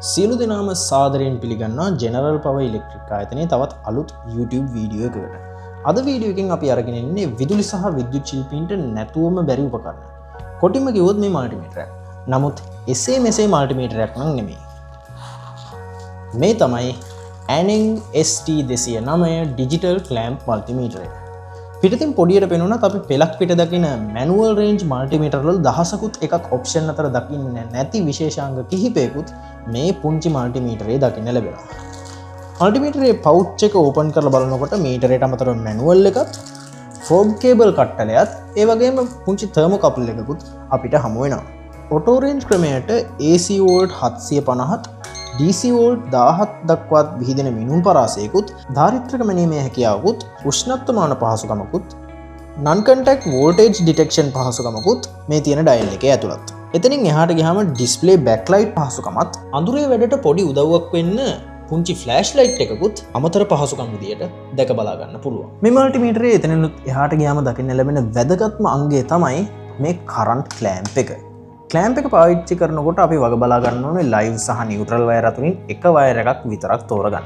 සියලු දෙනාම සාදරයෙන් පිළිගන්නවා ජෙනරල් පවර් ඉලෙක්ට්‍රික් ආයතනයේ තවත් අලුත් YouTube video එකකට. අද වීඩියෝ එකෙන් අපි අරගෙන ඉන්නේ විදුලි සහ විද්‍යුත් ශිල්පීන්ට නැතුවම බැරි උපකරණ. කොටින්ම කිව්වොත් මේ මල්ටිමීටරයක්. නමුත් එසේ මෙසේ මල්ටිමීටරයක් නම් නෙමෙයි. මේ තමයි ඇනිං ST209 digital clamp මල්ටිමීටර එක. පිටතින් පොඩියට පෙනුනත් අපි පෙලක් පිට දකින මැනුවල් රේන්ජ් මල්ටිමීටර් වල දහසකුත් එකක් ඔප්ෂන් අතර දකින්න නැති විශේෂාංග කිහිපයකුත් මේ පුංචි මල්ටිමීටරේ දකින්න ලැබෙනවා. මල්ටිමීටරේ පවුච් එක ඕපන් කරලා බලනකොට මීටරයට අමතරව මැනුවල් එකත්, ප්‍රෝබ් කේබල් කට්ටලයත්, ඒ වගේම පුංචි තර්මෝකපල් එකකුත් අපිට හමු වෙනවා. ඔටෝ රේන්ජ් ක්‍රමයට AC volt 750ත් DC volt 1000ත් දක්වාත් විහිදෙන මිනුම් පරාසයකුත්, ධාරිත්‍රක මැනීමේ හැකියාවකුත්, උෂ්ණත්වමාන පහසුකමකුත්, නන් කන්ටැක්ට් වෝල්ටේජ් ඩිටෙක්ෂන් පහසුකමකුත් මේ තියෙන ඩයල් එකේ ඇතුළත්. එතනින් එහාට ගියාම ඩිස්ප්ලේ බැක්ලයිට් පහසුකමත්, අඳුරේ වැඩට පොඩි උදව්වක් වෙන්න පුංචි ෆ්ලෑෂ් ලයිට් එකකුත් අමතර පහසුකම් විදියට දැක බලා ගන්න පුළුවන්. මේ මල්ටිමීටරේ එතනිනුත් එහාට ගියාම දකින්න ලැබෙන වැදගත්ම අංගය තමයි මේ කරන්ට් ක්ලෑම්ප් එක. ක්ලෑම්ප් එක පාවිච්චි කරනකොට අපි වග බලා ගන්න ඕනේ ලයිව් සහ නියුට්‍රල් වයර් අතරින් එක වයර් එකක් විතරක් තෝරගන්න.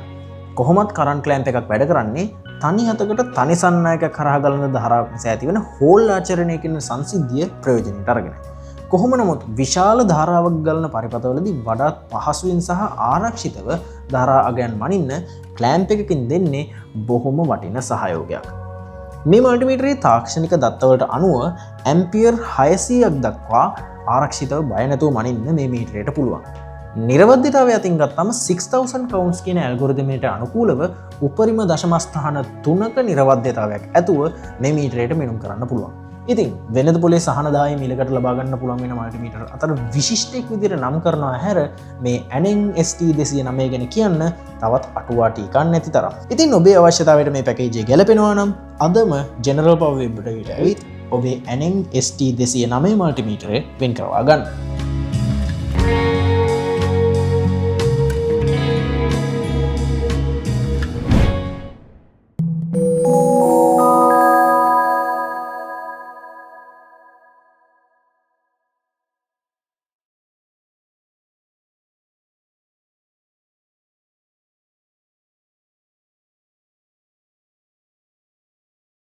කොහොමත් කරන්ට් ක්ලෑම්ප් එකක් වැඩ කරන්නේ තනි හතකට තනි සන්නායකයක් හරහා ගලන ධාරාවක් නිසා ඇතිවන හෝල් ආචරණය කියන සංසිද්ධිය ප්‍රයෝජනයට අරගෙන. කොහොම නමුත් විශාල ධාරාවක් ගලන පරිපථවලදී වඩාත් පහසුවෙන් සහ ආරක්ෂිතව ධාරා අගයන් මනින්න ක්ලෑම්ප් එකකින් දෙන්නේ බොහොම වටින සහයෝගයක්. මේ මල්ටිමීටරේ තාක්ෂණික දත්තවලට අනුව ඇම්පියර් 600ක් දක්වා ආරක්ෂිතව බය නැතුව මනින්න මේ මීටරයට පුළුවන්. නිරවද්‍යතාවය අතින් ගත්තම 6000 කවුන්ට්ස් කියන ඇල්ගොරිතමයට අනුකූලව උපරිම දශම ස්ථාන තුනක නිරවද්‍යතාවයක් ඇතුව මේ මීටරයට මිනුම් කරන්න පුළුවන්. ඉතින් වෙනද පොලේ සහනදායී මිලකට ලබා ගන්න පුළුවන් වෙන මල්ටිමීටර් අතර විශිෂ්ටයෙක් විදිහට නම් කරනවා හැර මේ ඇනෙන් ST209 ගැන කියන්න තවත් අටුවා ටීකා නැති තරම්. ඉතින් ඔබේ අවශ්‍යතාවයට මේ පැකේජ් එක ගැලපෙනවා නම් අදම ජෙනරල් පවර් වෙබ් එකට ඇවිත් ඔබේ ඇනෙන් ST209 මල්ටිමීටරය වෙන් කරවා ගන්න.